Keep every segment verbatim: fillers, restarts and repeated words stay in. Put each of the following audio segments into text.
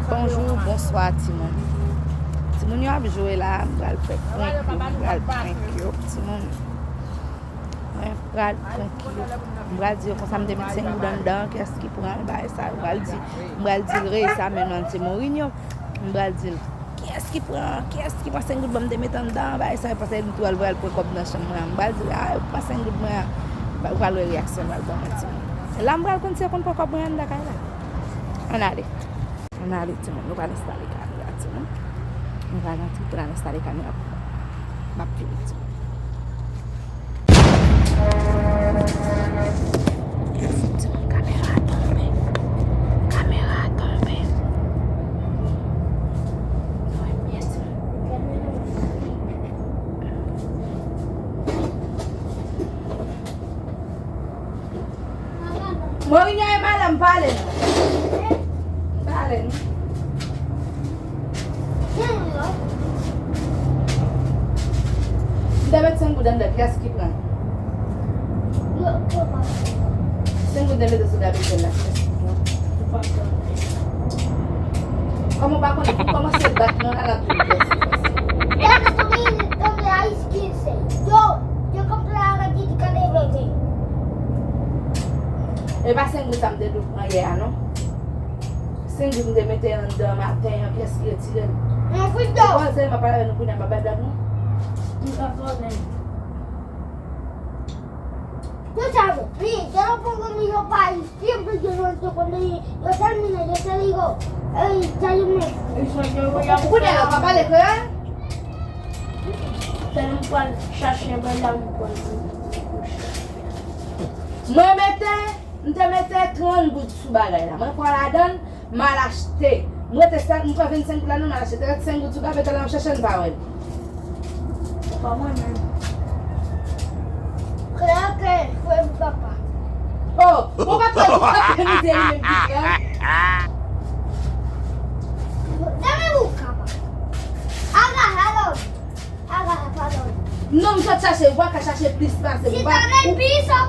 Bonjou, bonswa, timoun. Timoun yo ap jwe la, m pral fè prank yo, m pral prank yo, timoun. Mwen pral prank yo. M pral di yo konsa m te met senk goud anndan, kiyès ki pran bagay sa? M pral di, m pral di l reyèlman se Morinho. M pral di l, kiyès ki pran, kiyès ki pran senk goud ban m te met anndan bagay sa? Yo panse m tou al pran kòb nan chanm mwen an. M pral di l, a, yo pran senk goud mwen an. Ou pral wè reyaksyon l pral ban mwen, timoun. La m pral konn si yo konn pran kòb mwen anndan kay la. Ann ale. Ann ale, timoun. Nou pral enstale kamera, timoun. Nou pral rantre pou n al enstale kamera. M ap vini, timoun. Timoun, kamera a tonbe. Kamera a tonbe. Nou wè byen, timoun. Morinho e madanm pale non. Pale non. M te met senk goud anndan, kiyès ki pran? Senk goud te mete sou gabetèl la, kiyès ki pran? Kòman w pa konnen? Pou kòmanse bat non la, l ap vin kiyès ki pran senk goud. That's the reason the ice cream say, yo, yo konprann la di kade bebe. E pa senk goud sa m te dwe pran yè a non. Senk goud m te mete anndan maten an, kiyès ki retire l? Mwen fouto. Ou panse m ap pale avè nou kounye a, m ap bay blag non? M pa konnen. Yo save, wi, yo pran komision pa isi, yo pran komision kote yo, yo termine, yo seri yo. Ey, sa yo men. Kounye a la, w pa pale kreyòl? Tèlman m pral chache bagay la, m pral. Mwen mete, m te mete trant goud sou bagay la. Mwen pran ladan l, m al achte. M rete sèl, m pran vennsenk goud la, non, m al achte. Te rete senk goud sou gabetèl la, m chèche, m pa wè l. Ou pa wè menm. Klè ke frè m papa. Oh, ou pa fè tout ap mizè li menm ki pran. Dame ou kaba. Aga, hello. Aga, padon. Non, m sot chache, ou pa ka chache plis pase m. Si ou pa, ta nen ou, pi sa.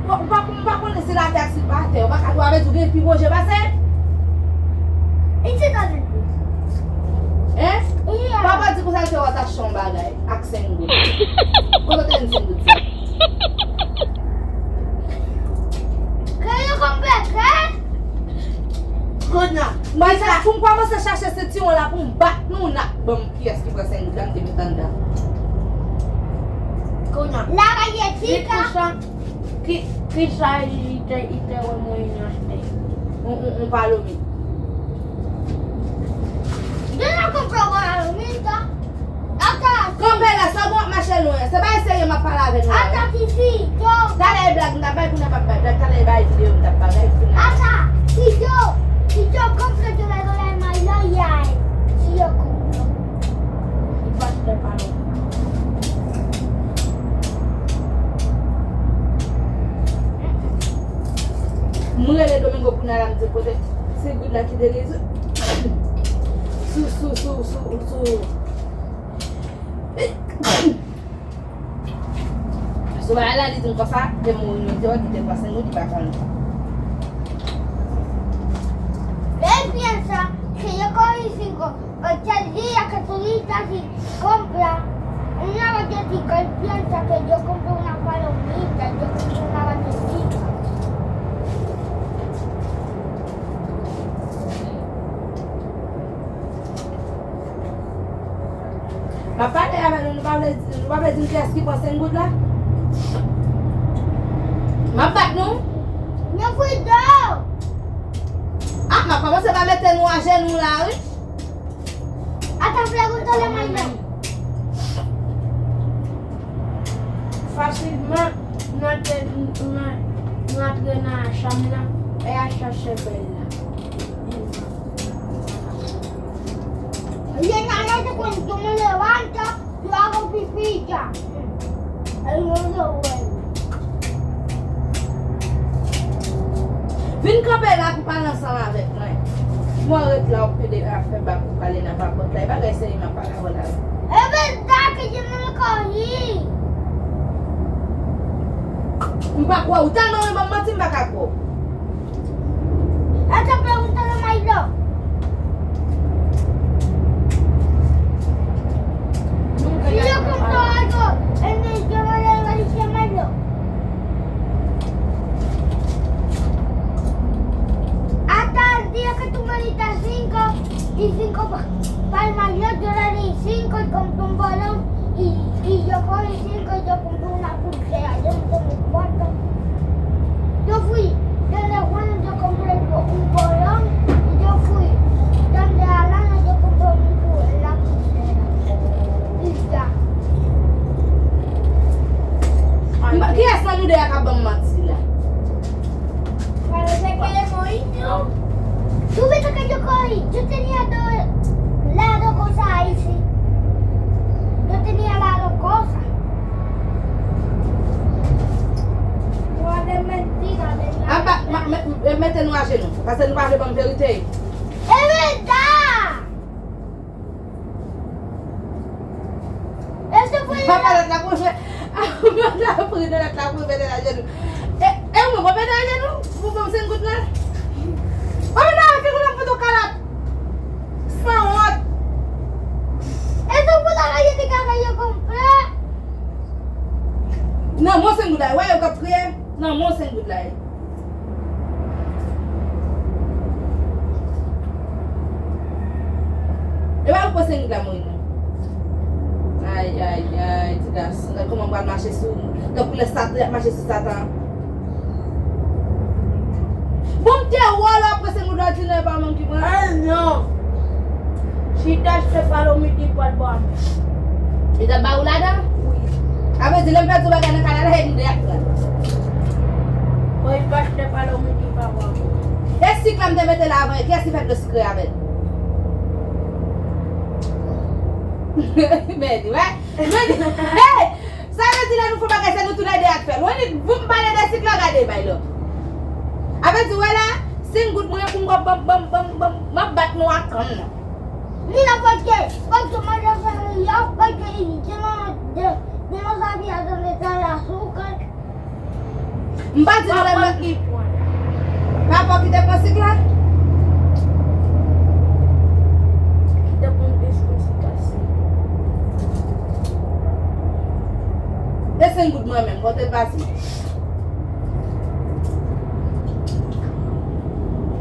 Ou, ou pa, ou pa konnen si latè ak si pa atè, ou pa ka, ou avè di ou gen pi bon je pase? E si ta nen pi sa? Hein? Iya. Papa di konsa l te wè w t ap achte yon bagay ak senk goud. Kote w te jwenn senk goud sa? Ke yo konn pèpè? Kounye a. Mwen sa, pou m kòmanse chache sentiwon la pou m bat nou, n ap ban m kiyès ki pran senk goud la, m te met anndan. Kounye a. La kay Jessica. Ki, ki sa li te, li te wè mwen achte? On, on, on palomit. Yo nan konprann palomit, a? Ata. Kanpe la, sa bon ap mache lwen. Se pa serye m ap pale avè nou la. Ata, Titi, yo. Talè e blag, m t ap bay pou n ap bay blag. Talè e bay videyo, m t ap bagay pou n ap. Ata, Titi, Titi, konprann yo la, yo la, may la, yay. Titi, konprann. Li pa t fè pale. M rele Domingo pou n al la, m di kote. Se goud la ki derize. Sou, sou, sou, sou, sou. Sou bagay la, li di m konsa, ke Morinho te wè ki te pran senk goud, li pa konnen. Ebyen sa, se yo kòrije konsa. Otro día que tú gritas y compra una galletita y piensa que yo compré una palomita, yo compré una galletita. M ap pale avè nou, nou pa vle, nou pa vle di m kiyès ki pran senk goud la? M ap bat nou? Men Frido! Ah, m ap kòmanse pa mete nou ajenou la, wi. Ata, vle kontan lè mwen nan. Fasilman, nou antre, nou, nou antre nan chanm nan, e a chache bèl la. Ye nan lè te konn tou mwen levanta. Yo a konn pipi dja. E yo yo wè. Vin kanpe la pou pale ansanm avèk mwen. Mwen ret la w ap pede ap fè bak ou pale nan papòt la. E bagay serye m ap pale avè w la. E ben sa ke je nan kòri. M pa kwè w. Ou tèlman renmen m manti, m pa ka kwè w. E tanpri, ou tande may la. Está cinco y cinco para el mayor, yo le di cinco y compró un balón y, y yo cogí cinco y yo compré una pulsera. Yo no tengo cuarto. Yo fui donde Juan, yo compré un balón y yo fui donde Alana, yo compré un, la pulsera. Y ya. Kiyès nan nou de a k ap ban m manti la? Parece que le moño. Tú viste que yo cogí, yo tenía dos, las dos cosas ahí, sí. Yo tenía las dos cosas. No es mentira, ¿verdad? Apa, ma, me, me, mete nou ajenou, paske nou pa vle ban m verite. Es verdad! Papa, lòt la pou fè. Mwen ta pri de lòt la pou mete nan jenou. E, e ou mwen mete nan jenou pou ban m senk goud la. Ou mwen nan figi w nan foto kalòt. Sanwont. E tou pou la raje te ka fè yo konpè. Nan mwen senk goud la, wè yo k ap kriye. Nan mwen senk goud la. E pa pou senk goud la mwen non. Ay, ay, ay, ti gason, gad kòman m pral mache sou, tankou lè Satan, y ap mache sou Satan. Bon, m te wè w la, apre senk goud la, di non, e pa mwen ki pran. Ay, non. Si te achte palo midi pral ba m. Li t ap ba ou ladan? Wi. Sa vle di, lè m pèdi yon bagay nan kay la, la, e nou de y ap pran. Bon, li pa achte palo midi pa ba m. E sik la m te mete la avan, kiyès ki fè dlo sikre avè l? Mèdi, wè. Mèdi. Hey! Sa vle di lè nou fè bagay, se nou toulède ak fè l. Wendy, vin pale de sik la, gade bay lòt. Sa vle di, wè la, senk goud mwen, pou m ban, ban, ban, ban, ban, m ap bat nou ak kann nan. Mira, porque, porque manda salir, porque yo no, yo no sabía dónde está el azúcar. M pa di nou lè mwen. Papa ki te pran sik la? Ki te pran plis konsekans. E senk goud mwen menm, kote l pase?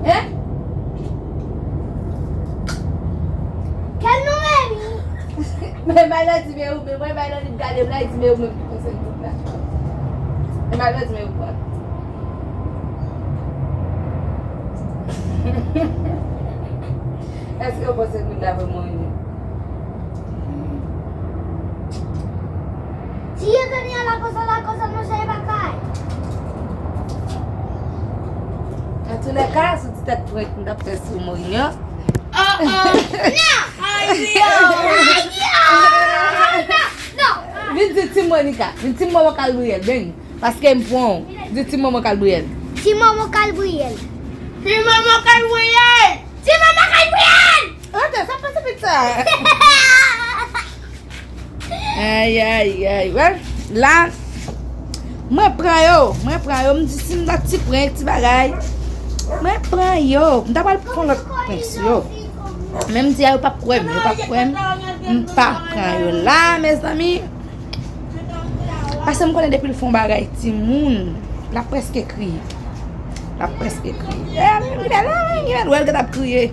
Hein? Quel número? Men bay lòt di men ou menm, mwen bay lòt li gade m la, li di men ou menm ki pran senk goud la. Men bay lòt di men ou pran. Èske ou pran senk goud la pou mwen? Si yo te ni a la cosa, la cosa no se iba a caer. Antoulèka, sou ti tèt prank m t ap fè sou Morin an. Oh, oh. Non! Ay, Diyo! Ay, Diyo! Non! Vin di Team Monica, vin Team Manman Kalbriyèl, vin. Paske m pran w. Di Team Manman Kalbriyèl. Team Manman Kalbriyèl. Team Manman Kalbriyèl! Team Manman Kalbriyèl! Antre, sa pase vit sa. Ay, ay, ay. Wè, la, mwen pran yo. Mwen pran yo. M di si m nan ti prank, ti bagay. Mwen pran yo. M ta pral fè lòt prank sou yo. Men m di a yo p ap kwè m. Yo p ap kwè m. M pa pran yo la, mezanmi. Paske m konnen depi l fè yon bagay timoun, l ap prèske kriye. L ap prèske kriye. E, m gen la, m gen wè l gentan ap kriye.